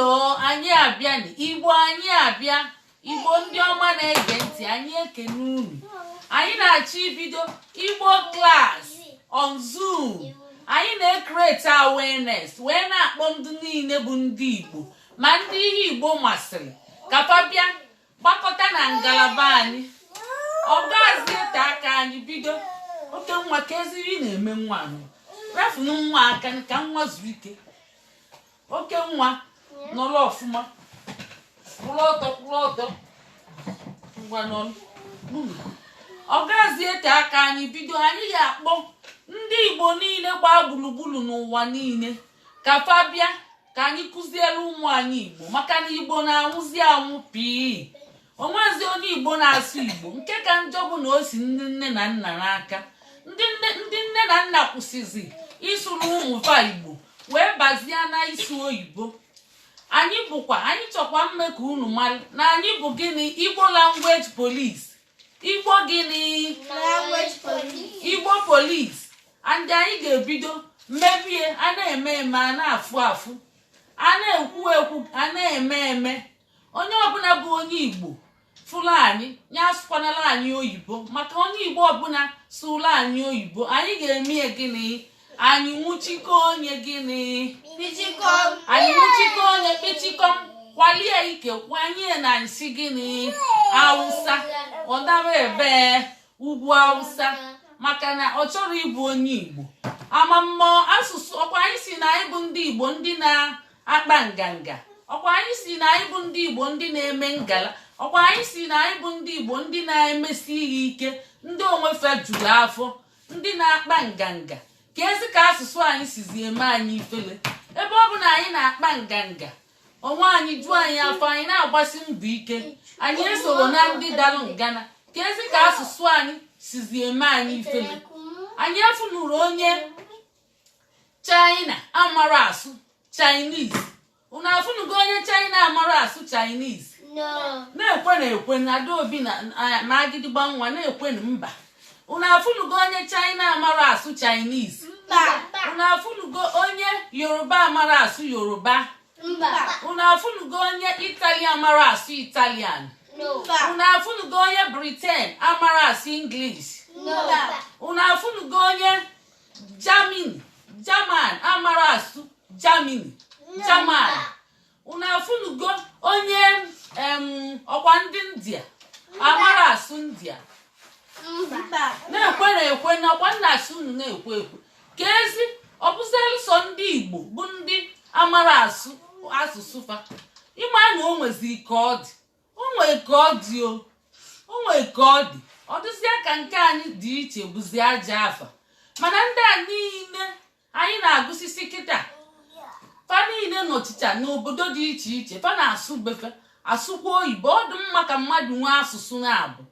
Hello, anyị abịa. Igbo, anyị abịa. Igbo ndị ọma na-ege ntị, anyị ekene unu. Anyị na-achọ ibido Igbo class on Zoom. Anyị na-ecreate awareness wee na-akpọ ndị niile bụ ndị Igbo, ma ndị ihe Igbo masịrị, ka fa bịa gbakọta na ngalaba anyị. Ọ gazi ete aka anyị bido. Oke nwa, ka eziri ị na-eme nwa ahụ, rafunu nwa aka ka nwa zuo ike. Oke nwa, nọrọ ọfụma, kwụrụ ọtọ, kwụrụ ọtọ. Ngwa, nọrọ. Ọ gazi ete aka anyị bido. Anyị ga-akpọ ndị Igbo niile gbaa gburugburu n'ụwa niile ka fa bịa ka anyị kụziere ụmụ anyị Igbo, maka na Igbo na-anwụzi anwụ pii. Onwezi onye Igbo na-asụ Igbo. Nke ka njọ bụ na o si ndị nne na nna n'aka. Ndị nne na nna kwụsịzi ịsụrụ ụmụ fa Igbo wee bazie na ịsụ oyibo. Anyị bụkwa, anyị chọkwa mme ka unu mara na anyị bụ gịnị? Igbo Language Police. Igbo gịnị? Language Police. Igbo Police. And anyị ga-ebido mmebie. A na-eme eme, a na-afụ afụ, a na-ekwu ekwu, a na-eme eme. Onye ọbụla bụ onye Igbo fụrụ anyị ya asụkwanala anyị oyibo, maka onye Igbo ọbụla sụrụ anyị oyibo, anyị ga-eme ya gịnị? Anyị nwụchikọ onye gịnị? Pichikom. Anyị nwụchikọ onye kpịchikọm, kwalie ike, kwanye na nsị gịnị? Awụsa. Ọ nara ebe ugwu Awụsa, maka na ọ chọrọ ịbụ onye Igbo. Ama mmụọ asụsụ. Ọkwa anyị si na anyị bụ ndị Igbo ndị na-akpa nganga? Ọkwa anyị si na anyị bụ ndị Igbo ndị na-eme ngala? Ọkwa anyị si na anyị bụ ndị Igbo ndị na-emesi ihe ike, ndị onwefe juru afọ, ndị na-akpa nganga? Ka ezi ka asụsụ anyị sizi eme anyị ifele, ebe ọ bụ na anyị na-akpa nganga onwe anyị juo anyị afọ, anyị na-agbasi mbọ ike, anyị esoro na ndị dalụ ngana. Ka ezi ka asụsụ anyị sizi eme anyị ifele. Anyị efunuru onye China amara asụ Chinese. Unu afụnugo onye China amara asụ Chinese? No. Na-ekwe na ekwe na Adaobi na agịdịgba nwa na-ekwe na mba. Unu afụnugo onye China amara asụ Chinese? Mba. Unu afụnugo onye Yoruba amara asụ Yoruba? Mba. Unu afụnugo onye Itali amara asụ Italian? No. Unu afụnugo onye Britain amara asụ English? No. Unu afụnugo onye Germany, German amara asụ Germany, German? Unu afụnugo onye ọkwa ndị India amara asụ India? Mba. Na-ekwe na ekwe na ọkwa nna asị unu na-ekwe ekwe. Ka ezi ọ bụzielu sọ ndị Igbo bụ ndị amara asụ asụsụ fa. Ịma na o nwezi ka ọ dị, o nwee ka ọ dị, o nwee ka ọ dị. Ọ dịzịa ka nke anyị dị iche bụzi aja afa, mana ndị a niile anyị na-agụsisi kịta, fa niile nọchicha n'obodo dị iche iche, fa na-asụ befe, asụkwa oyibo. Ọ dị mma ka mmadụ nwee asụsụ na-abụ.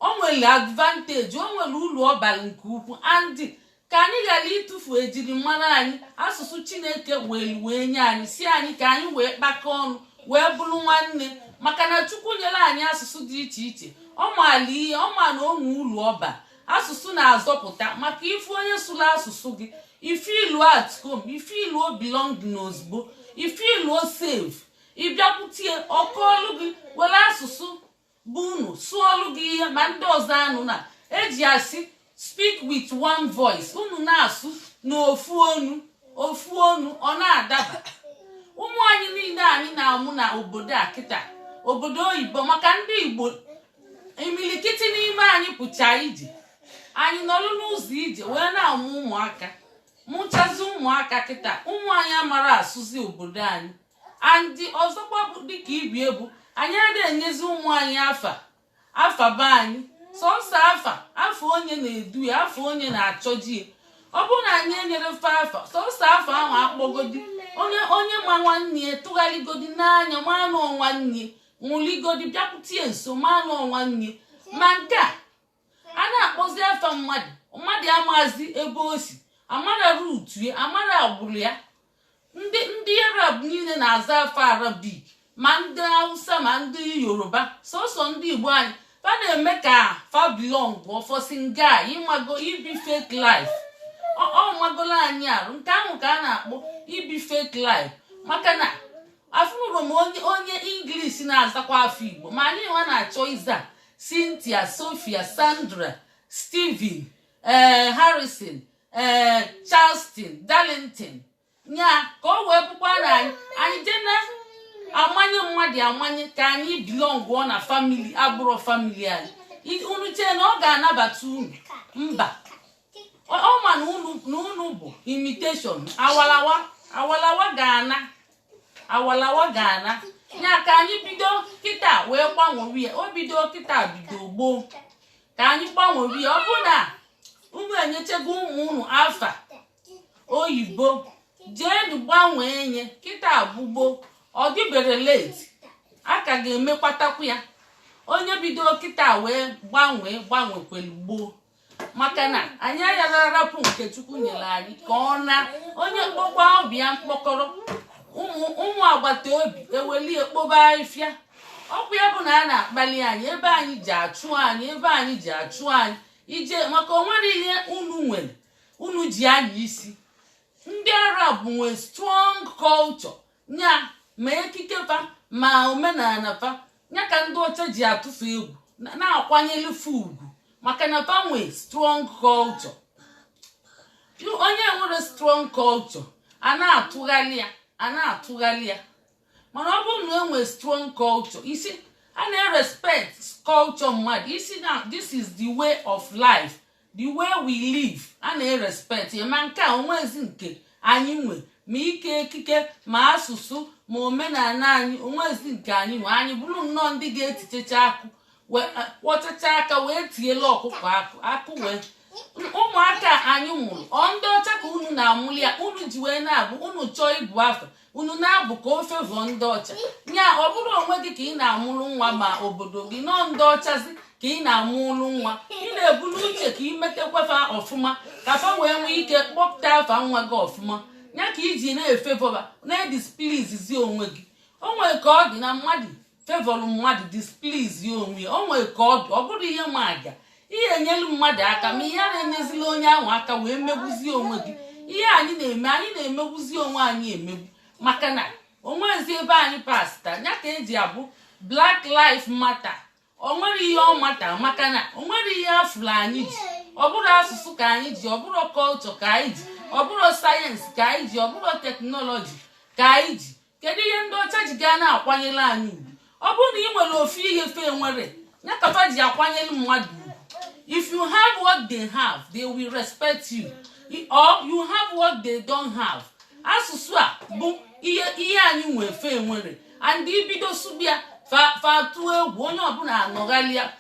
O nwere advantage, o nwere uru ọ bara nke ukwuu. Andị ka anyị ghara ịtụfu ejirimara anyị, asụsụ Chineke wee wee nye anyị, si anyị ka anyị wee kpakọọ ọnụ wee bụrụ nwanne, maka na Chukwu nyere anyị asụsụ dị iche iche, ọ maala ihe ọ ma na o nwe uru ọba. Asụsụ na-azọpụta, maka ifu onye sụrụ asụsụ gị, ifeelu at home, ifeelu belong n'ozugbo, ifeelu safe. Ịbịakwutie ọkọọlụ gị, were asụsụ bụ unu sụọlụ gị ihe ma ndị ọzọ anụ na eji asị "speak with one voice". Unu na-asụ n'ofu onu, ofu onu, ọ na-adaba. Ụmụ anyị niile anyị na-amụ na obodo a kịta, obodo oyibo, maka ndị Igbo imilikiti n'ime anyị pụcha ije, anyị nọrọ n'ụzọ ije wee na-amụ ụmụaka, mụchazi ụmụaka kịta, ụmụ anyị amara asụzi obodo anyị. Andị ọzọkwa bụ dịka ibi ebu, anyị adịghị enyezi ụmụ anyị afa afa be anyị, sọnsọ afa afa onye na-edu ya, afa onye na-achọji ya. Ọ bụrụ na anyị enyere fa afa, sọnsọ afa ahụ akpọgodi onye, onye ma nwanne ya tụgharịgodi n'anya, manụ nwanne nwụligodi, bịakwutie nso, manụ nwanne. Ma nke a a na-akpọzi afa mmadụ, mmadụ amazi ebe o si, amara root ya, amara agbụrụ ya. Ndị Arab niile na-aza afa Arabic, ma ndị Hausa, ma ndị Yoruba. Sọsọ ndị Igbo anyị, fa na-eme ka fa belong ọfọsinga. Ịmago ibi fake life, ọ magolo anyị arụ. Nke ahụ ka a na-akpọ ibi fake life, maka na Afụnụrụ m onye English na-azakwa afọ Igbo, ma anyị nwa na-achọ ịza Cynthia, Sophia, Sandra, Steven, Harrison, Charleston, Darlington, nya ka ọ wee bụkwa na anyị jee na amanye mmadụ amanye ka anyị belongụọ na family abụrọ family anyị. Unu chee na ọ ga-anabata unu? Mba. Ọ ma na unu bụ imitation. Awalawa awalawa ga-ana, awalawa ga-ana. Ya ka anyị bido kịta wee gbanwewe ya. O bido kịta, bido gboo ka anyị gbanwewe ya. Ọ bụ na unu enyechego ụmụ unu afa oyibo, jeenu gbanwee nye kịta. Gbugbo ọ dịbere late, a ka ga-emekwatakwu ya. Onye bido kịta wee gbanwee, gbanwekwelu gboo, maka na anyị aghara arapụ nke Chukwu nyere anyị ka ọ na onye mkpọkwa ọbịa mkpọkọrọ ụmụ ụmụ agbata obi ewelie kpoba ahịfịa. Ọkwa ya bụ na a na-akpali anyị ebe anyị ji achụ anyị, ebe anyị ji achụ anyị ije, maka o nwere ihe unu nwere unu ji anya isi. Ndị Arab nwee strong culture, nya ma ekike fa ma omenala fa, ya ka ndị ọcha ji atụfu egwu na-akwanyere fa ugwu, maka na fa nwee strong culture. Onye nwere strong culture, a na-atụgharị ya, a na-atụgharị ya. Mana ọ bụrụ na e nwee strong culture, isi a na-respect culture mmadụ, isi na this is the way of life, the way we live, a na-respect ya. Ma nke a, onwezi nke anyị nwe, ma ike ekike, ma asụsụ, ma omenala anyị, onwezi nke anyị nwe. Anyị bụrụ nnọọ ndị ga-etichecha akụ, kwọchacha aka wee tiela ọkụkọ akụ akụ wee ụmụaka anyị mụrụ. Ọ ndị ọcha ka unu na-amụli ya, unu ji wee na-abụ unu chọọ ịbụ afọ unu na-abụ ka ofe vụọ ndị ọcha. Nya ọ bụrụ onwe gị ka ị na-amụrụ nwa, ma obodo gị nọọ ndị ọchazi ka ị na-amụrụ nwa, ị na-ebulu uche ka ị metekwafa ọfụma, ka fa wee nwee ike kpọpụta afa nwa gị ọfụma, ya ka iji na-efevọba na-edispleasezi onwe gị. O nwere ka ọ dị na mmadụ favourlụ mmadụ, displease ya onwe ya. O nwere ka ọ dị, ọ bụrụ ihe ma aga ihe enyelu mmadụ aka, ma ihe a na-enyezila onye ahụ aka wee megbuzie onwe gị. Ihe anyị na-eme, anyị na-emegbuzi onwe anyị emegbu, maka na onwezi ebe anyị pasta ya ka eji abụ Black Life Matter. O nwere ihe ọ mata, maka na o nwere ihe afụrụ anyị ji. Ọ bụrụ asụsụ ka anyị ji, ọ bụrụ culture ka anyị ji, ọ bụrụ science ka anyị ji, ọ bụrụ technology ka anyị ji, kedu ihe ndị ọcha ji gaa na-akwanyere anyị ugwu? Ọ bụrụ na ị nwere ofu ihe fe nwere, ya ka fa ji akwanyere mmadụ ugwu. If you have what they have, they will respect you, or you have what they don't have. Asụsụ a bụ ihe anyị nwe fe nwere, and ibido sụbịa, fa tụọ egwu. Onye ọbụla anọghalịa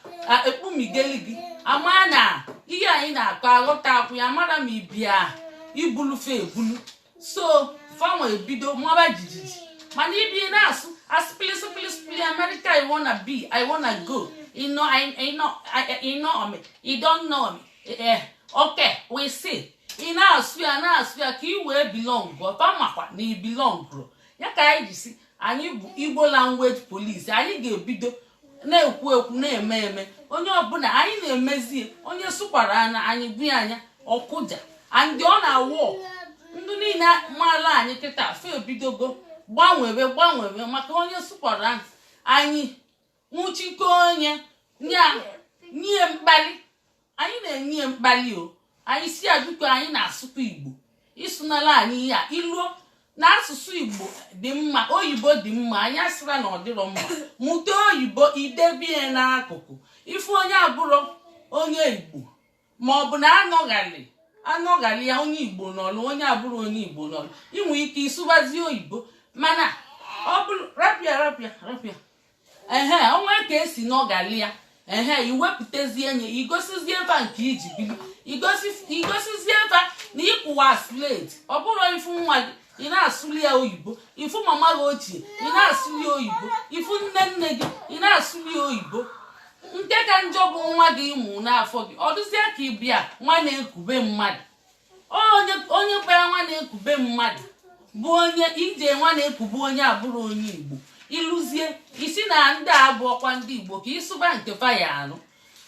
ekpumigeli gị, ama na ihe anyị na-akọ aghọta akwụ ya, mara ma ibia ibulu fa ebulu so fanwa ebido maba jijiji. Mana ibi na-asụ asịpịlị sịpịlị sịpịlị, America I wanna be, I wanna go, you know, I, you know, I, you know me, you don't know me, okay, we see. Ị na-asụ ya, na-asụ ya ka ị wee belong, fa makwa na ị belongụrụ. Ya ka anyị ji si anyị bụ Igbo Language Police. Anyị ga-ebido na-ekwu ekwu, na-eme eme. Onye ọbụla anyị na-emezie, onye sụkwara anya anyị bụ ya anya ọkụja and ọ na-awụ ndụ niile maala anyị kịta. Fe ebidogo gbanwebe gbanwebe, maka onye sụkwara anyị nwụchikọ onye nya nye mkpali. Anyị na-enye mkpali o. Anyị si ya, biko, anyị na-asụkwa Igbo, ịsụnala anyị ihe a iluo na asụsụ Igbo dị mma, oyibo dị mma. Anyị asịra na ọ dịrọ mma. Mụta oyibo, idebie n'akụkụ. Ife onye abụrọ onye Igbo, ma ọ bụ na anọghali anọghali ya, onye Igbo nọlụ, onye abụrụ onye Igbo nọlụ, inwe ike ịsụbazie oyibo. Mana ọ bụrụ rapịa rapịa rapịa, ehe, onwe ka esi nọgali ya, ehe, iwepụtazie nye, igosizie fa nke iji bili, igosizie fa na ịkwụwa slate. Ọ bụrụ ifu nwa gị, ị na-asụli ya oyibo, ifu mama gị ochie, ị na-asụli ya oyibo, ifu nne nne gị, ị na-asụli ya oyibo. Nke ka njọ bụ nwa gị mụ n'afọ gị, ọ dịzie ka ịbịa nwa na-ekube mmadụ. Onye onye kpara nwa na-ekube mmadụ bụ onye ije nwa na-ekube onye abụrụ onye Igbo. Ịlụzie isi na ndị a abụọkwa ndị Igbo, ka ịsụba nke faya anụ.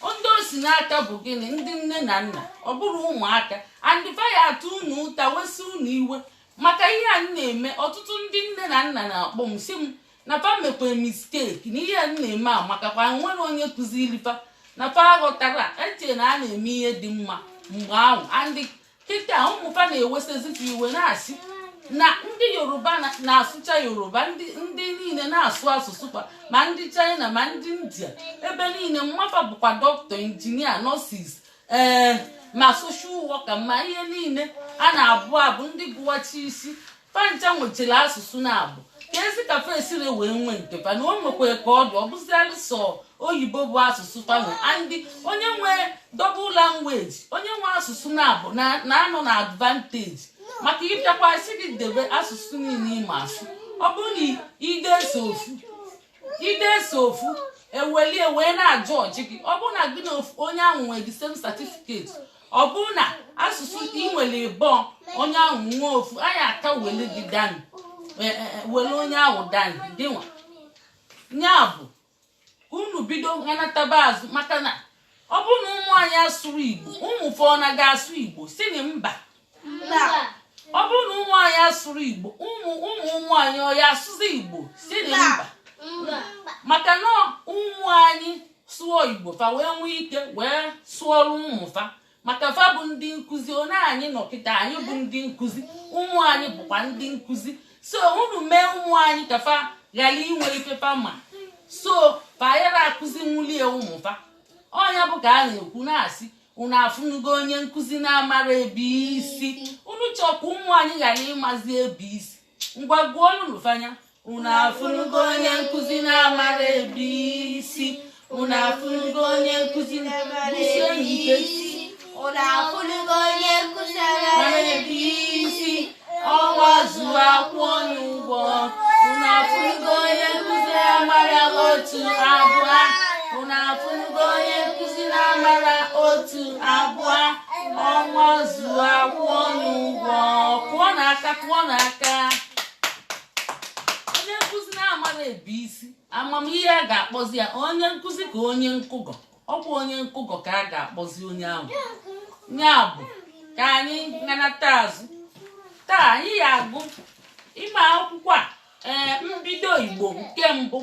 Ndị o si n'aka bụ gịnị? Ndị nne na nna, ọ bụrụ ụmụaka, and faya atụ unu ụta, wesị unu iwe. Maka ihe a m na-eme, ọtụtụ ndị nne na nna na-akpọ m, si m na fa mekwa mistake na ihe a m na-eme amakakwa. Nwere onye kụziri fa na fa aghọtara, eche na a na-eme ihe dị mma mgbe ahụ. Andị kịta ụmụ fa na-ewesazikwa iwe, na-asị na ndị Yoruba na-asụcha Yoruba, ndị niile na-asụ asụsụ kwa, ma ndị China, ma ndị India, ebe niile. Mmafa bụkwa dọkịta, injinia, nurses, ee, ma social worker, ma ihe niile a na-abụ abụ ndị gụwachi isi fancha nwechara asụsụ na-abụ ka ezi ka fa esiri wee nwee nke fa. Na o nwekwa ka ọ dị, ọ bụzialụ sọ oyibo bụ asụsụ fanwe. Andị onye nwee double language, onye nwe asụsụ na-abụ na-anọ na advantage, maka ịbịakwa sị gị debe asụsụ niile ịma asụ, ọ bụrụ na ide ofu, ide eso ofu, ewelie wee na-ajụ ọjị gị. Ọ bụrụ na gị na onye ahụ nwere the same certificate, ọ bụrụ na asụsụ ị nwere ịbụọ, onye ahụ nwee ofu, anyị aka wele gị dani, were onye ahụ dani gị nwa. Ya bụ ka unu bido ghanataba azụ, maka na ọ bụrụ na ụmụ anyị asụrụ Igbo, ụmụ fọ na ga-asụ Igbo si na mba. Mba. Ọ bụrụ na ụmụ anyị asụrụ Igbo, ụmụ ụmụ ụmụ anyị ọ ya asụzi Igbo? Si na mba. Mba. Maka na ụmụ anyị sụọ Igbo, fa wee nwee ike wee sụọrọ ụmụ fa, maka fa bụ ndị nkụzi. Onye anyị nọ kịta, anyị bụ ndị nkụzi, ụmụ anyị bụkwa ndị nkụzi. So unu mee ụmụ anyị ka fa ghara inwe ife fa ma so fa yara akụzi nwulie ụmụ fa. Ọnya bụ ka a na-ekwu, na-asị unu afụnugo onye nkụzi na-amara ebe isi. Unu chọkwa ụmụ anyị ghara ịmazi ebe isi. Ngwa, gụọlụnụ fanya. Unu afụnugo onye nkụzi na-amara ebe isi? Unu afụnugo onye nkụzi gụsie ike? Unu afụnugo onye nkụzi mara ebe isi? Ọnwa zuru akwụ onye ụgwọ. Unu afụnugo onye nkụzi na-amara otu abụọ? Unu afụnugo onye nkụzi na-amara otu abụọ? Ọnwa zuru akwụ onye ụgwọ. Kụọ n'aka, kụọ n'aka. Onye nkụzi na-amara ebe isi, amamihe a ga-akpọzi ya onye nkụzi ka onye nkụgọ? Ọkwa onye nkụgọ ka a ga-akpọzi onye ahụ. Ya bụ ka anyị ṅanata azụ. Taa anyị ga-agụ ịma akwụkwọ a, ee, mbido Igbo nke mbụ,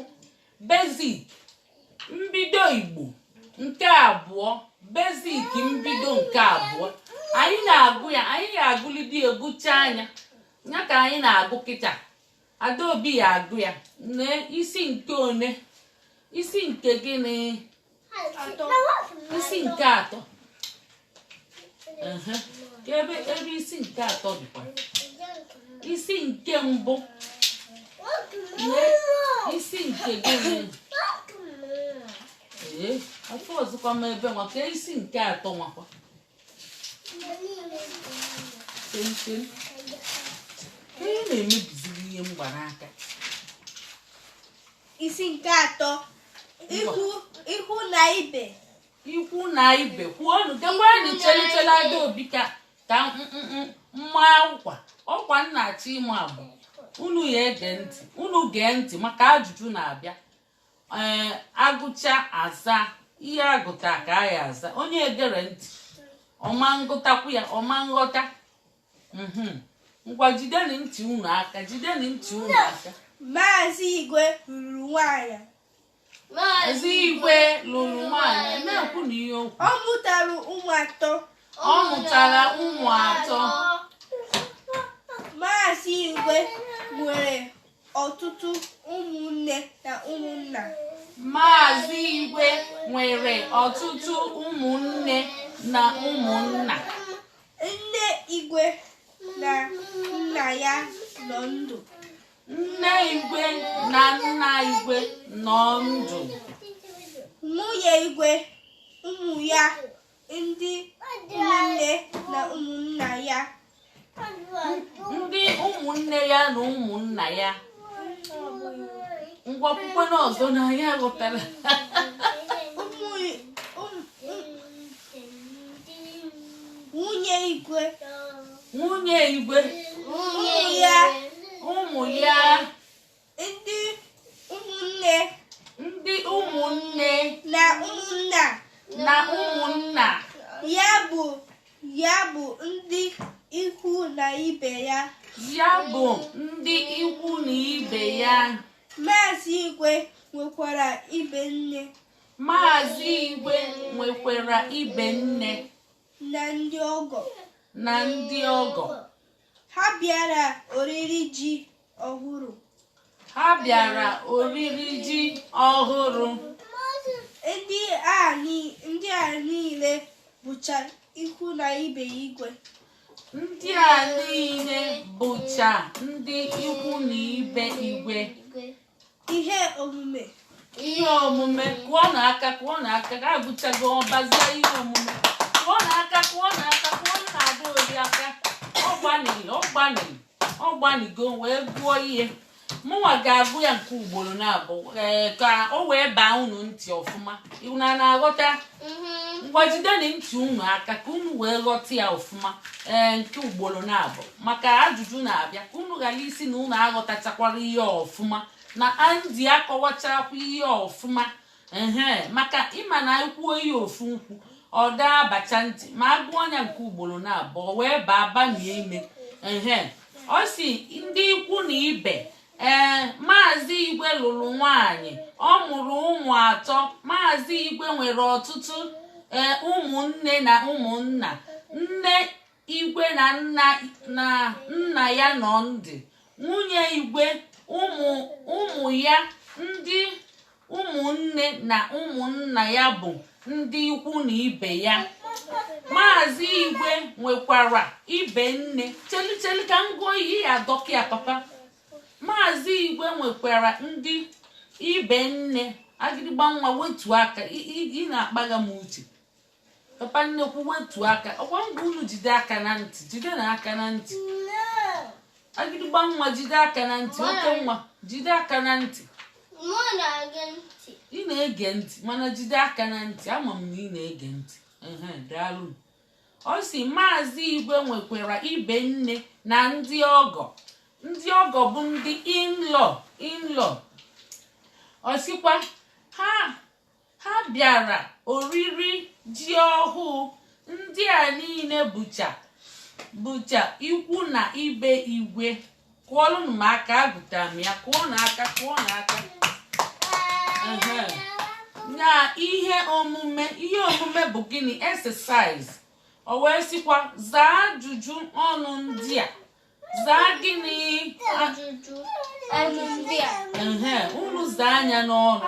basic mbido Igbo nke abụọ, basic mbido nke abụọ. Anyị na-agụ ya, anyị ga-agụlide egụcha anya ya ka anyị na-agụ kịta. Adaobi ya agụ ya. Nee isi nke one? Isi nke gịnị? Atọ. Isi nke atọ. Ehe. Ka ebe isi nke atọ dịkwa? Isi nke mbụ. Lee isi nke gịnị? Ee, afọ ọzọkwa m ebe nwa ka isi nke atọ nwakwa. Chem, ihe na-emebiziri ihe m gbara aka. Isi nke atọ. Ikwu na ibe. Ikwu na ibe, kwuonu. Gekwanụ, chele chele, Adaobi, ka mma ọkwa ọkwa nna achọ ịma bụ unu ya ege ntị. Unu gee ntị maka ajụjụ na-abịa. Ee, agụcha aza ihe agụta ka a ya aza. Onye egere ntị ọma ngụtakwu ya, ọma nghọta. Ngwa, jidenu ntị unu aka, jidenu ntị unu aka. Maazị Igwe lụrụ nwanyị. Ezi Igwe lụrụ nwaanyị, na-ekwu na ihe okwu. Ọ mụtara ụmụ atọ. Ọ mụtara ụmụ atọ. Maazị Igwe nwere ọtụtụ ụmụnne na ụmụnna. Maazị Igwe nwere ọtụtụ ụmụnne na ụmụnna. Nne Igwe na nna ya nọ ndụ. Nne Igwe na nna Igwe nọ ndụ. Nwunye Igwe, ụmụ ya, ndị ụmụnne na ụmụnna ya. Ndị ụmụnne ya na ụmụnna ya. Ngwa, kwukwe n'ọzọ na anyị aghọtara. Ụmụ nwunye Igwe, Nwunye Igwe, ụmụ ya, ụmụ ya, ndị ụmụnne ndị ụmụnne na ụmụnna na ụmụnna ya bụ ndị ikwu na ibe ya. Ya bụ ndị ikwu na ibe ya. Maazị Igwe nwekwara ibe nne. Maazị Igwe nwekwara ibe nne. Na ndị ọgọ. Na ndị ọgọ. Ha bịara oriri ji ọhụrụ. Ha bịara oriri ji ọhụrụ. Ndị a niile bụcha ikwu na ibe Igwe. Ndị a niile bụcha ndị ikwu na ibe Igwe. Ihe omume. Ihe omume. Kụọ n'aka, kụọ n'aka, ka agụchago ọbazie ihe omume. Kụọ n'aka, kụọ n'aka, kụọ na Adaobi aka. Ọ gbanịrị, ọ gbanịrị, ọ gbanigo wee gụọ ihe. Mụnwa ga-agụ ya nke ugboro na-abụ, ee, ka o wee baa unu ntị ọfụma. Unu na-aghọta? Ngwa, jidenu ntị unu aka ka unu wee ghọta ya ọfụma. Ee, nke ugboro na-abụ, maka ajụjụ na-abịa, ka unu ghara isi na unu aghọtachakwara ihe ọfụma, na Andy akọwachakwa ihe ọfụma. Ehe, maka ịma na ekwuo ihe ofu nkwu, ọ daa abacha ntị, ma agụọ anya nke ugboro na-abụọ wee baa bamie ime. Ehe, ọ si ndị ikwu na ibe. Ee, Maazị Igwe lụrụ nwanyị, ọ mụrụ ụmụ atọ. Maazị Igwe nwere ọtụtụ, ee, ụmụnne na ụmụnna. Nne Igwe na nna na nna ya nọ ndụ. Nwunye Igwe, ụmụ ụmụ ya, ndị ụmụnne na ụmụnna ya bụ ndị ikwu na ibe ya. Maazị Igwe nwekwara ibe nne. Cheli, cheli, ka m gụọ ihe ya adọka ya. Papa, Maazị Igwe nwekwara ndị ibe nne. Agịrịgba nwa, wetuo aka. Ị na-akpagha m uche. Papa nnekwu, wetuo aka. Ọkwa ngwa, unu jide aka na ntị, jide na aka na ntị. Agịrịgba nwa, jide aka na ntị. Oke nwa, jide aka na ntị. Mụ na-ege ntị. Ị na-ege ntị, mana jide aka na ntị. Ama m na ị na-ege ntị. Ehe, daalụ. Ọ si Maazị Igwe nwekwara ibe nne na ndị ọgọ. Ndị ọgọ bụ ndị in-law, in-law. Ọ sịkwa ha bịara oriri ji ọhụụ. Ndị a niile bụcha ikwu na ibe Igwe. Kụọlụnụ m aka, agụtara m ya. Kụọ n'aka, kụọ n'aka. Ehe. Na ihe omume, ihe omume bụ gịnị? Exercise. O wee sịkwa zaa ajụjụ ọnụ ndị a. Zaa gịnị? Ajụjụ ọnụ ndị a. Ehe, unu zaa anya n'ọnụ.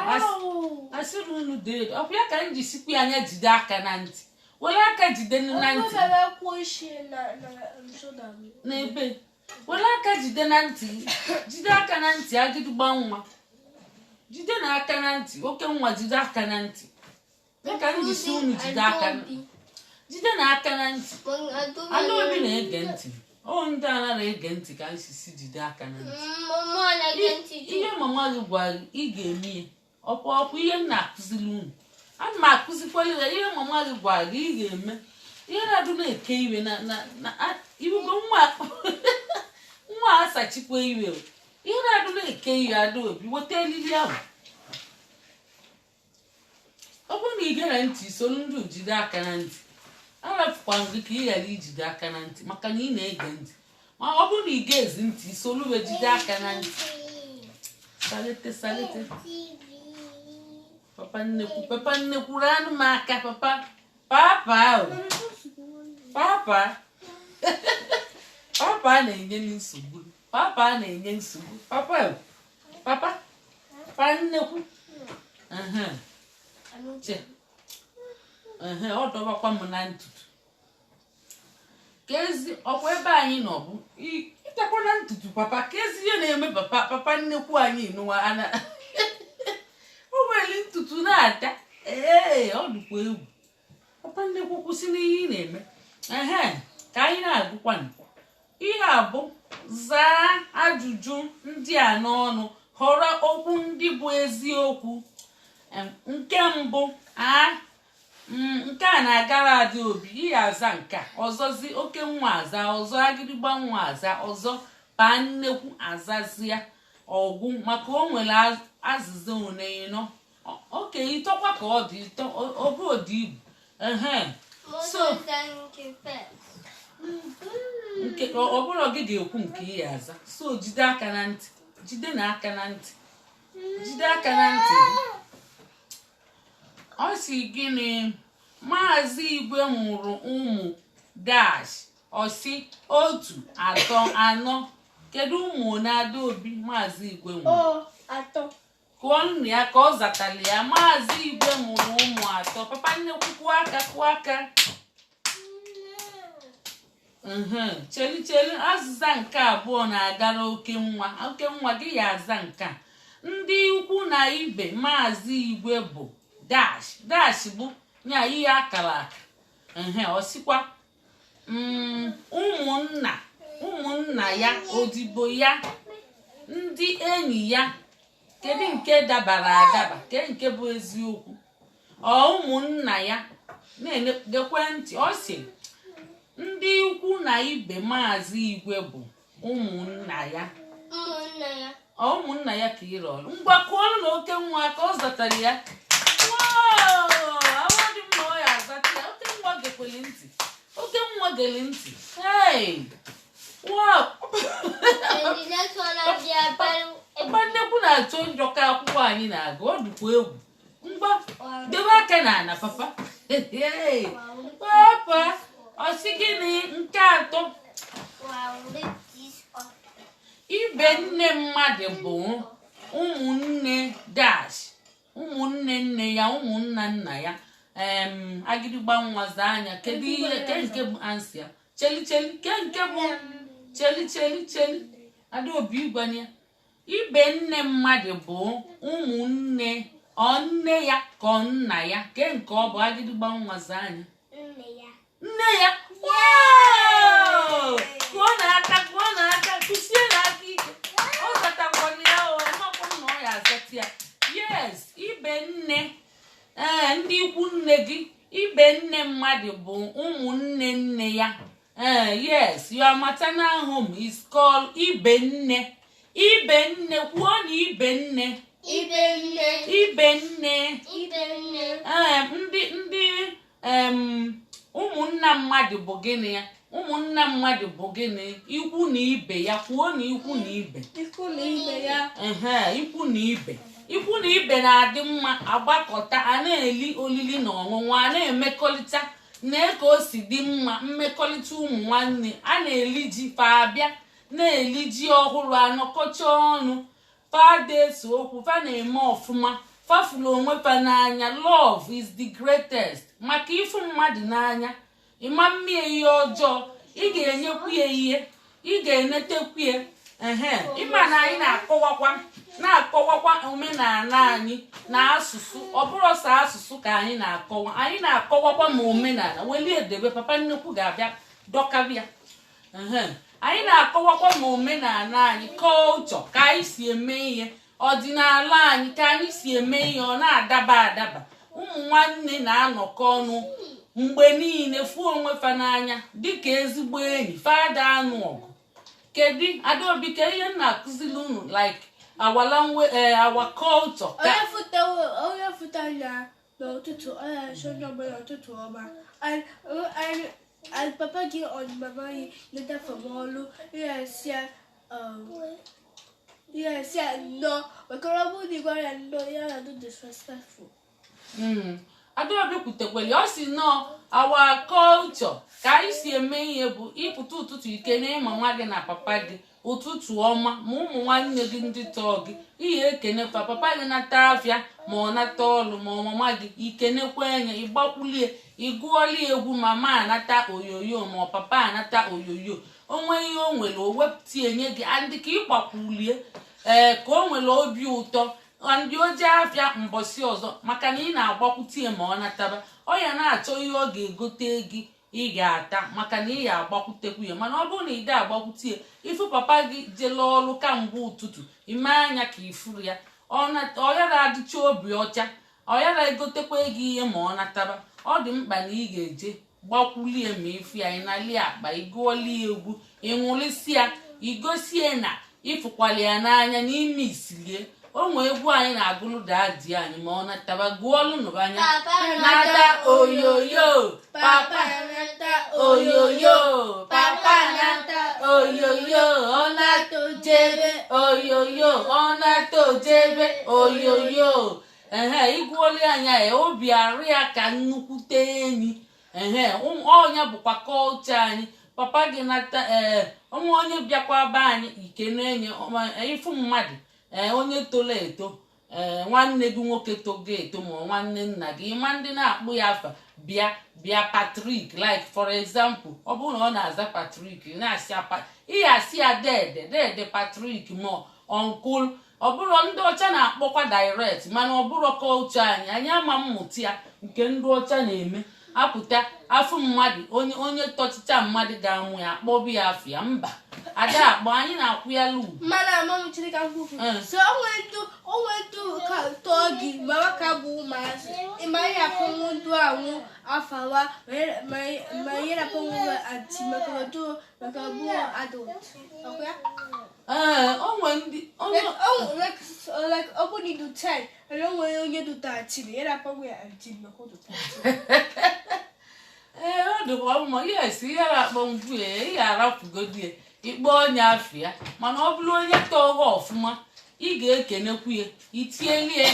Asịrị unu dee. Ọkwa ya ka m ji sikwa ya anya jide aka na ntị. Were aka jide na ntị. N'ebe were aka jide na ntị, jide aka na ntị. Agịdịgba nwa, jide na aka na ntị. Oke nwa, jide aka na ntị. Ya ka m ji si unu jide aka, jide na aka na ntị. Adaobi na-ege ntị. O ndị anaghị ege ntị ka m si jide aka na ntị. Mụ na-ege ntị. Ihe mama gị gwara gị, ị ga-eme ya. Ọkwa ọkwa ihe m na-akụziri unu, ana m akụzikwara ya. Ihe mama gị gwara gị, ị ga-eme. Ihe na-adụ na-eke iwe na iwugo nwa nwa asachikwa iwe o. Ihe na-adụ na-eke iwe. Adaobi, weta eriri ahụ. Ọ bụrụ na ị gere ntị, soro ndị jide aka na ntị. Arafukwa m gị ka ị ghara ijide aka na ntị, maka na ị na-ege ntị. Ma ọ bụrụ na ị ga-ezi ntị, soro wee jide aka na ntị. Salete, salete. Papa nnekwu, papa nnekwu, ranụ m aka. Papa, papa o, papa, papa na-enye m nsogbu. Papa na-enye nsogbu. Papa o, papa, papa nnekwu. Ehe. Che. Ehe, ọ dọbakwa m na ntutu ka ezi ọkwa ebe anyị nọ bụ ịtakwa na ntutu. Papa, ka ezi ihe na-eme papa. Papa nnekwu anyị nụwa ana o nwere ntutu na-ata. Ee, ọ dịkwa egwu. Papa nnekwu, kwụsị n'ihe ị na-eme. Ehe, ka anyị na-agụkwanụ ihe a bụ zaa ajụjụ ndị a n'ọnụ, họrọ okwu ndị bụ eziokwu. Nke mbụ a, nke a na-agara adị obi ihe aza. Nke a ọzọzi, oke nwa aza ọzọ, agịrịgba nwa aza ọzọ, baa nnekwu azazia ọgwụ, maka o nwere azịza one ịnọ. Oke ịtọkwa ka ọ dị ịtọ obu odi ibu. Ehe. So Thank you first. Nke ọ bụrụ gị ga-ekwu nke ị ya aza. So jide aka na ntị, jide na aka na ntị, jide aka na ntị. Ọ sị gịnị? Maazị Igwe mụrụ ụmụ dash. Ọ sị otu, atọ, anọ. Kedu ụmụ one, Adaobi, Maazị Igwe mụrụ? O atọ. Kụọ nnu ya ka ọ zatara ya. Maazị Igwe mụrụ ụmụ atọ. Papa nnekwu, kụọ aka, kụọ aka. Cheli, cheli. Azịza nke abụọ na-agara oke nwa. Oke nwa gị ya aza nke a. Ndị ikwu na ibe Maazị Igwe bụ dash dash, bụ nya ihe akara aka. Ehe, ọ sịkwa ụmụnna, ụmụnna ya, odibo ya, ndị enyi ya. Kedu nke dabara adaba? Ke nke bụ eziokwu? Ọ ụmụnna ya? Na-gekwe ntị. Ọ sị ndị ikwu na ibe Maazị Igwe bụ ụmụnna ya. Ụmụnna ya. Ọ ụmụnna ya ka ị rọrọ. Ngwa, kụọrọ na oke nwa ka ọ zatara ya. Wow! Awọ dị mma, ọ ya azata ya. Oke nwa gekwele ntị, oke nwa gele ntị. Hey! Wow! And the next one abịa. Papa nnekwu na-achọ njọ ka akwụkwọ anyị na-agụ, ọ dịkwa egwu. Ngwa, debe aka na ana, papa. Hey! Papa, ọ sị gịnị nke atọ? Ibe nne mmadụ bụ ụmụnne dash, ụmụnne nne ya, ụmụnna nna ya. Agịdịgba nwa, zaa anya. Kedu ihe ke nke bụ answer ya? Cheli, cheli. Ke nke bụ? Cheli, cheli, cheli. Adaobi, ịgwanye ya. Ibe nne mmadụ bụ ụmụnne ọ nne ya ka ọ nna ya? Ke nke ọ bụ? Agịdịgba nwa, zaa anya. Nne ya. Nne ya. Wow! Kụọ n'aka, kụọ n'aka, kụsie n'aka ike. Ọ zatakwala ya. O amakwa m na ọ ya azata ya. Yes, ibe nne, ee, ndị ikwu nne gị. Ibe nne mmadụ bụ ụmụnne nne ya. Ee, yes, your maternal home is called ibe nne. Ibe nne, kwuo na ibe nne. Ibe nne. Ibe nne. Ibe nne. Ee, ndị ụmụnna mmadụ bụ gịnị ya? Ụmụnna mmadụ bụ gịnị? Ikwu na ibe ya. Kwuo na ikwu na ibe. Ikwu na ibe ya. Ehe, ikwu na ibe. Ikwu na ibe na-adị mma agbakọta, a na-eli olili na ọṅụṅụ, a na-emekọrịta. Na ka o si dị mma mmekọrịta ụmụ nwanne, a na-eli ji, fa abịa na-eli ji ọhụrụ, anọkọcha ọnụ, fada ese okwu, fa na-eme ọfụma, fafuru onwe fa n'anya. Love is the greatest. Maka ịfụ mmadụ n'anya, ịma mmie ihe ọjọọ, ị ga-enyekwu ya ihe, ị ga-enetekwu ya. Ehe, ịma na anyị na-akọwakwa omenala anyị na asụsụ. Ọ bụrụ sọ asụsụ ka anyị na-akọwa, anyị na-akọwakwa ma omenala. Welie edebe, papa nnukwu ga-abịa dọkabịa. Ehe, anyị na-akọwakwa ma omenala anyị, culture, ka anyị si eme ihe, ọdịnala anyị, ka anyị si eme ihe, ọ na-adaba adaba. Ụmụ nwanne na-anọkọ ọnụ mgbe niile, fụọ onwe fa n'anya dịka ezigbo enyi, fada anụ ọgụ. Kedu, Adaobi, ke ihe m na-akụziri unu, like our language, our culture ka Onye fụta, onye fụta na n'ụtụtụ, ọ na-achọ onye ọbụla ụtụtụ ọma. And papa gị or mama gị leta from ọrụ, ị ga-asị ya ị ga-asị ya nnọọ, maka ọ bụrụ na ị gwara ya nnọọ, ya na-adị disrespectful. Adaobi kwutekwere, ọ si nọọ our culture, ka anyị si eme ihe bụ ịpụta ụtụtụ, ikene mama gị na papa gị ụtụtụ ọma, ma ụmụ nwanne gị ndị tọọ gị, ihe ekene pa papa gị nata afịa, ma ọ nata ọlụ, ma ọ mama gị, ikenekwa enye, ịgbakwulie, ịgụọla egwu, mama anata oyoyo, ma ọ papa anata oyoyo. Onwe ihe o nwere, o wepụta enye gị andị ka ịgbakwulie, ee, ka o nwere obi ụtọ. Ndị oje afịa mbọsị ọzọ, maka na ị na-agbakwute ya, ma ọ nataba, ọ ya na-achọ ihe ọ ga-egote gị ị ga-ata, maka na ị ya agbakwutekwu ya. Mana ọ bụrụ na ị da agbakwute ya, ifu papa gị jele ọrụ kamgbe ụtụtụ, ime anya ka ifuru ya, ọ yara adịcha obi ọcha, ọ yara egotekwa gị ihe ma ọ nataba. Ọ dị mkpa na ị ga-eje gbakwulie ma ifu ya, ịnali akpa, ịgụọli ya egwu, ịṅụlịsị ya, igosie na ịfụkwala ya n'anya n'ime isilie. O nwee egwu anyị na-agụlụ daddy anyị ma ọ nataba. Gụọlụ nụbanya. Papa. Nata oyoyo, papa. Papa nata. Oyoyo, papa nata. Oyoyo, ọ nata ojebe. Oyoyo, ọ nata ojebe. Oyoyo. Ehe, igwuoli anya ya, obi arụ ya ka nnukwute enyi. Ehe, ọnya bụkwa kọlchọ anyị. Papa gị nata, ee, onwe onye bịakwa be anyị, ike na-enye ịfụ mmadụ, ee, onye toro eto, ee, nwanne gị nwoke togo eto ma ọ nwanne nna gị, ịma ndị na-akpụ ya afa, bịa bịa Patrick, like for example, ọ bụrụ na ọ na-aza Patrick, ị na-asị apa, ị asị ya dede, dede Patrick ma uncle. Ọ bụrụ ndị ọcha na-akpọkwa direct, mana ọ bụrụ kọlchọ anyị, anyị ama mmụta ya nke ndị ọcha na-eme. Apụta afụ mmadụ, onye onye tọchicha mmadụ ga-amụ ya, akpọbụ ya afịa mba ada akpọ anyị na-akwụ ya ugwu. Mana ama m, chere ka m kwufu. So onwe ndụ ka tọọ gị ma ka bụ ụmụazị, ịma ihe akpọnwụ ndụ anwụ afawa ma ihe na-akpọnwụ aunty maka ọdụ maka bụ adult, ọkwa ya? Ee, onwe ndị onye Like, oh, like ọ bụ na ịdụ 10 and o nwere onye dị 13, ya na-akpọnwụ ya aunty maka ọ dị 13. Ee, ọ dịkwa mma. Yes, ihe na-akpọ ngwu ya, ị ga-arapụgodi ya, ikpe onye afịa. Mana ọ bụrụ onye tọọ ọfụma, ị ga-ekenekwu ya, itielie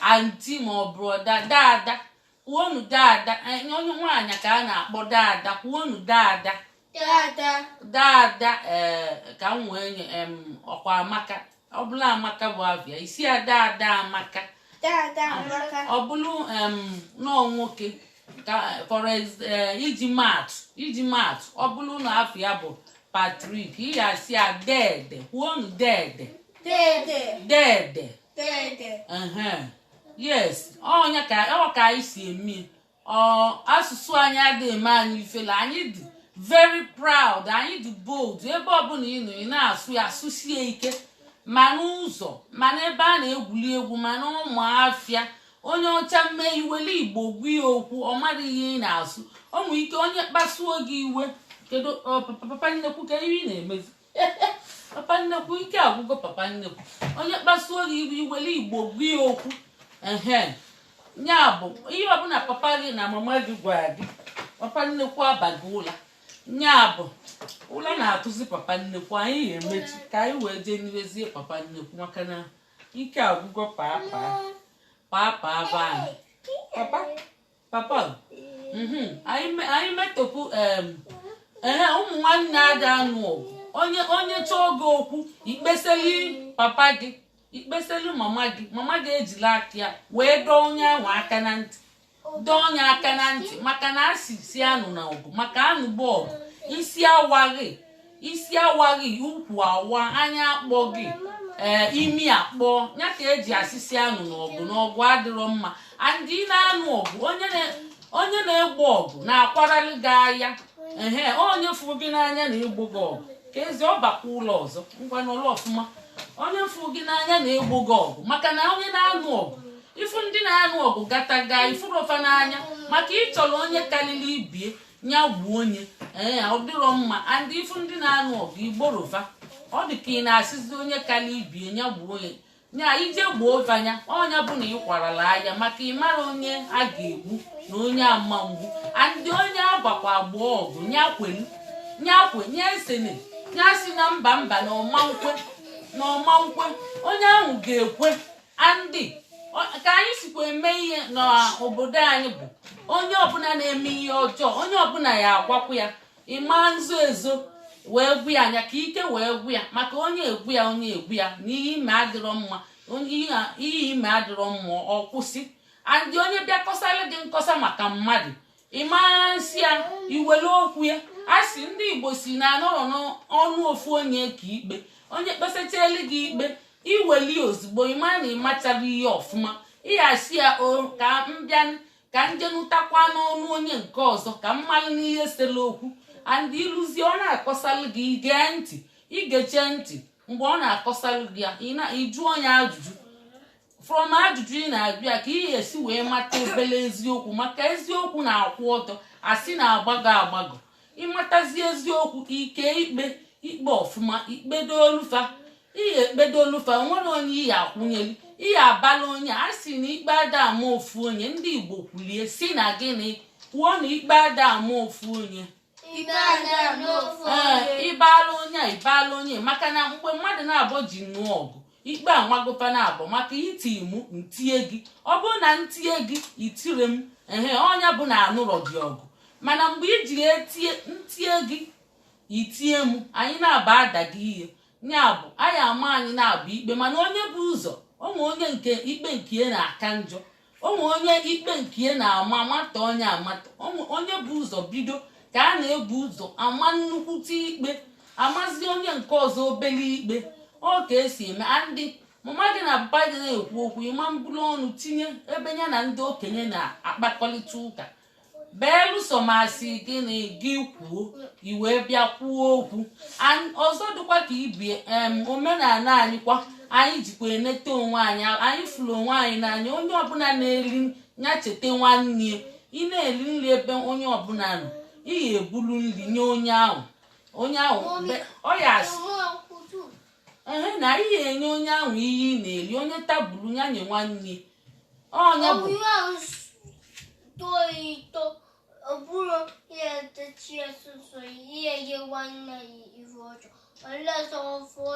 aunty ma ọ brother, dada. Kwuonu dada. Onye nwaanyị ka a na-akpọ dada. Kwuonu dada. Dada. Dada. Ee, ka m wee nye ọkwa Amaka. Ọ bụla Amaka bụ afịa, isi ya dada Amaka. Dada Amaka. Ọ bụrụ nọọ nwoke ka for iji maatụ, ọ bụrụ na afọ ya bụ Patrick, ị ga-asị ya dede. Kwuonu dede. Dede. Dede. Dede. Ehe, yes, ọnya ka ọ ka anyị si eme. Ọ asụsụ anyị adịghị eme anyị ifele. Anyị dị very proud, anyị dị bold. Ebe ọbụla ị nọ, ị na-asụ ya, asụsie ike, ma n'ụzọ, ma n'ebe a na-egwuli egwu, ma n'ụmụ afịa. Onye ọcha mmee iwele Igbo gwa ya okwu, ọ mara ihe ị na-asụ. O nwere ike onye kpasuo gị iwe. Kedu papa nnekwu? Kedu ihe ị na-emezi, papa nnekwu? Ike agwụgo papa nnekwu. Onye kpasuo gị iwe, iwele Igbo gwa ya okwu. Ehe, ya bụ ihe ọbụla papa gị na mama gị gwara gị. Papa nnekwu abaghị ụla, ya bụ ụla na-atụzi papa nnekwu. Anyị ga-emechi ka anyị wee jee n'irezie papa nnekwu, maka na ike agwụgo papa papa be anyị, papa papa. Anyị metọpụ. Ehe, ụmụ nwanne ada anụ ọgụ. Onye onye chọọ gị okwu, ikpeseli papa gị, ikpeseli mama gị. Mama gị ejila aka ya wee dọọ onye ahụ aka na ntị, dọọ onye aka na ntị, maka na asị si anụ na ọgụ, maka anụgbo ọgụ, isi awaghị, isi awaghị, ukwu awa, anya akpọ gị, ee, imi akpọ ya, ka eji asịsị anụ n'ọgụ. N'ọgụ adịrọ mma. And ị na-anụ ọgụ, onye na-egbo ọgụ na-akwarali gị agha. Ehe, onye fụrụ gị n'anya na-egbo gị ọgụ ka ezi ọ bakwa ụlọ ọzọ. Ngwa n'ụlọ ọfụma, onye fụrụ gị n'anya na-egbo gị ọgụ, maka na onye na-anụ ọgụ, ifu ndị na-anụ ọgụ gataga ifuru ofe n'anya, maka ịchọrọ onye karịrị ibie nya gbuo onye. Ee, ọ dịrọ mma. And ifu ndị na-anụ ọgụ igborova, ọ dị ka ị na-asịzi onye karịa ibie nya gbuo onye nya ije gbuo vanya. Ọnya bụ na ị kwarala anya, maka ị mara onye a ga-egbu na onye ama mgbu. And onye agwakwa gboo ọgụ, nya kwelu, nya kwe, nya esene, nya si na mba mba, na ọma nkwe, na ọma nkwe. Onye ahụ ga-ekwe. Andị ka anyị sikwa eme ihe n'obodo anyị bụ onye ọbụla na-eme ihe ọjọọ, onye ọbụla ya agwakwa ya. Ịma nzo ezo wee gwu ya anya ka ike wee gwu ya, maka onye egwu ya, onye egwu ya na ihe ime adịrọ mma, ihe ime adịrọ mma, ọ kwụsị. Andị onye bịa kọsara gị nkọsa maka mmadụ, ịma nsị ya, iwere okwu ya. A sị ndị Igbo si na anọrọ n'ọnụ ofu onye ka ikpe. Onye kpesachali gị ikpe, iweli ozugbo, ịma na ịmachara ihe ọfụma, ịghasị ya o ka m bịa ka njenụtakwa n'ọnụ onye nke ọzọ, ka m malụ n'ihe sere okwu. And ịlụzie, ọ na-akọsalụ gị, gee ntị, igeche ntị. Mgbe ọ na-akọsalụ gị ya, ị na-ịjụ onye ajụjụ. From ajụjụ ị na-ajụ ya ka ị ga-esi wee mata obere eziokwu, maka eziokwu na-akwụ ọtọ, asị na-agbagọ agbagọ. Ịmatazi eziokwu, ike ikpe ikpe ọfụma, ikpedolufa, ihe ekpedolufa. Nwere onye iyi akwụnyeli Ihe abala onye a sị na ikpe ada ama ofu onye. Ndị Igbo kwulie si na gịnị? Kwuo na ikpe ada ama ofu onye. Ikpe ada ama ofu Ee. onye. Ịbala onye a, ịbala onye, maka na mgbe mmadụ na-abụ ji nụọ ọgụ, ikpe amagopa na-abụ, maka iti mụ ntie gị. Ọ bụrụ na ntie gị, itire m, ehe, ọnya bụ na anụrọ gị ọgụ. Mana mgbe iji etie ntie gị, itie m, anyị na-aba ada gị ihe ya bụ anyị ama anyị na-abụ ikpe. Mana onye bụ ụzọ onwe onye nke ikpe nke ya na-aka njọ, onwe onye ikpe nke ya na-ama amata, onye amata onwe onye bụ ụzọ bido ka a na-ebu ụzọ ama nnukwute ikpe, amazi onye nke ọzọ obele ikpe. Ọ ka esi eme. Andị mama gị na papa gị na-ekwu okwu, ịma mbulu ọnụ tinye ebe ya na ndị okenye na-akpakọrịta ụka, beelụsọ masị gịnị gị kwuo, i wee bịa kwuo okwu. Ọzọ dịkwa ka ibie, omenala anyị kwa, anyị jikwa enete onwe anyị. Anyị fụrụ onwe anyị n'anya. Onye ọbụla na-eri ya cheta nwanne ya. Ị na-eri nri ebe onye ọbụla nọ, ị ga-ebulu nri nye onye ahụ, onye ahụ ọ ya asị ehe na ị ga-enye onye ahụ ihe ị na-eri. Onye tabulu ya nye nwanne ọnya bụ Too ito, ọ bụrụ ihe etechi ọsụsọ ihe nye nwanne ya ife ọjọọ unless ọ fụọ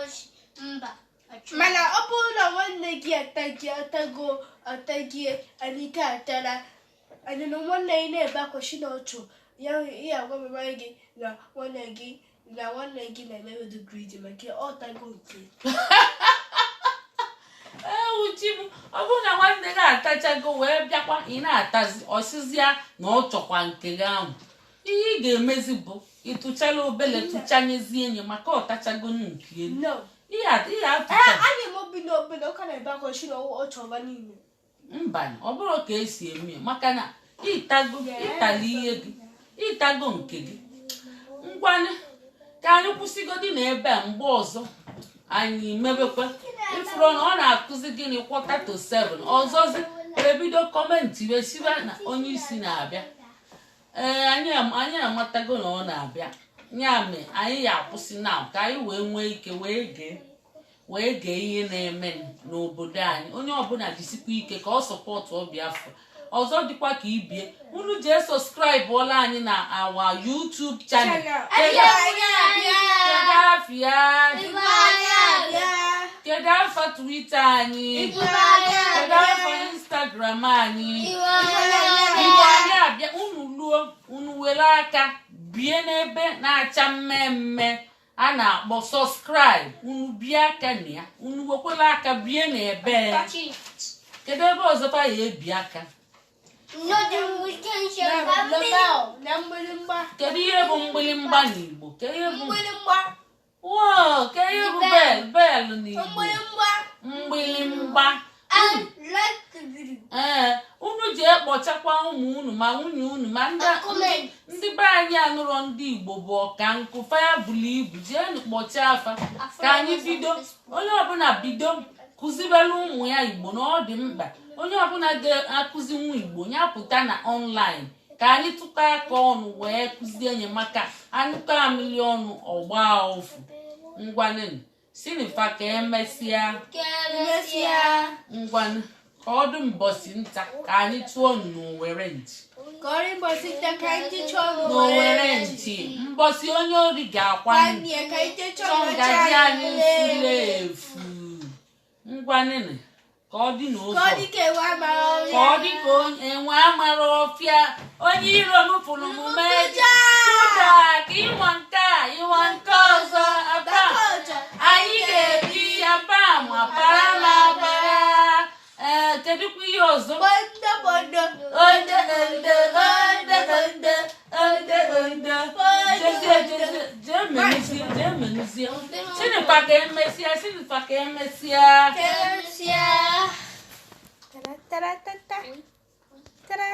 mba achọ. Mana ọ bụrụ na nwanne gị ataghị, atago, ataghị, anyị ka atara anyị na nwanne gị na-ebe akwa shi na ọchụ ya, ihe agwa mama gị na nwanne gị na-emewe the greedy maka ọ tago nke. Ewu chi m! Ọ bụrụ na nwanne gị atachago wee bịakwa, ị na-atazi, ọsịzịa na ọ chọkwa nke gị ahụ, ihe ị ga-emezi bụ ịtụchala obele, tụchanyezie enyi, maka ọ tachago nke elu. No. Ihe Ee. atụcha. A na-eme obi na obele ọ ka na-ebe akwa shi na ọ chọba niile. Mba, ọ bụrụ ka esi eme ya, maka na ịtago, ịtala ihe gị, ịtago nke gị. Ngwanụ, ka anyị kwụsịgodi na ebe a. Mgbe ọzọ anyị mebekwa. Ifuru na ọ na-akụzi gịnị? 6:45. Ọzọzi ebido comment wee siba na onye isi na-abịa. Ee, anyị amatago na ọ na-abịa. Ya mee anyị ya akwụsị na ka anyị wee nwee ike wee gee ihe na-eme n'obodo anyị. Onye ọbụla jisikwa ike ka ọ support Biafra. Ọzọ dịkwa ka ibie, unu jee subscribe ọla anyị na our YouTube channel. Kedu Kedu afịa? Kedu afa Twitter anyị? Kedu afa Instagram anyị? Igbo anyị abịa. Unu luo, unu were aka bie n'ebe na-acha mmemme a na-akpọ subscribe. Unu bie aka na ya, unu wekwara aka bie n'ebe. Kedu ebe ọzọkwa ya ebi aka? Na mgbịrịmgba. Kedu ihe bụ mgbịlịmgba n'Igbo? Kedu ihe bụ Mgbịrịmgba. Wow, kedu ihe bụ bell bell n'Igbo? Mgbịrịmgba. Mgbịlịmgba. Ee, unu ji ekpọchakwa ụmụ unu ma nwunye unu ma ndị be anyị anụrọ. Ndị Igbo bụ ọka nkụ faya bulu ibu. Jeenu kpọchaa afa ka anyị bido. Onye ọbụla bido kụzibere ụmụ ya Igbo na ọ dị mkpa. Onye ọbụla ga-akụzi nwa Igbo ya pụta na online ka anyị tụkọ aka ọnụ wee kụzie nye, maka anyụkọ amịlị ọnụ ọgba ofu. Ngwanụ, sinifa, ka emesịa. Emesịa. Ngwanụ, ka ọ dị mbọsị nta ka anyị tụọ n'Owere nchi. Ka ọrụ mbọsị nta ka anyị chọọ. N'Owere nchi, mbọsị onye ori ga-akwa nwanne ya ka anyị chọọ. Chọọ ngaji anyị furu efu. Ngwanụ, ka ọ dị n'oge. Ka ọ dị ka enwe amara ọrịa. Ka ọ dị ka enwe amara ọfịa. Onye iro m fụrụ m mee Tụda! Tụda ka ịnwa nke a, ịnwa nke ọzọ aba. Anyị ga-ebi ya pam apara ma apara. Ee, kedụkwa ihe ọzọ? Bondo bondo. Onde onde onde onde onde onde. Jezie, jezie, jee menuzie, jee menuzie. Sinịkwa ka emesịa, sinịkwa ka emesịa. Emesịa. Tara tara tata. Tara.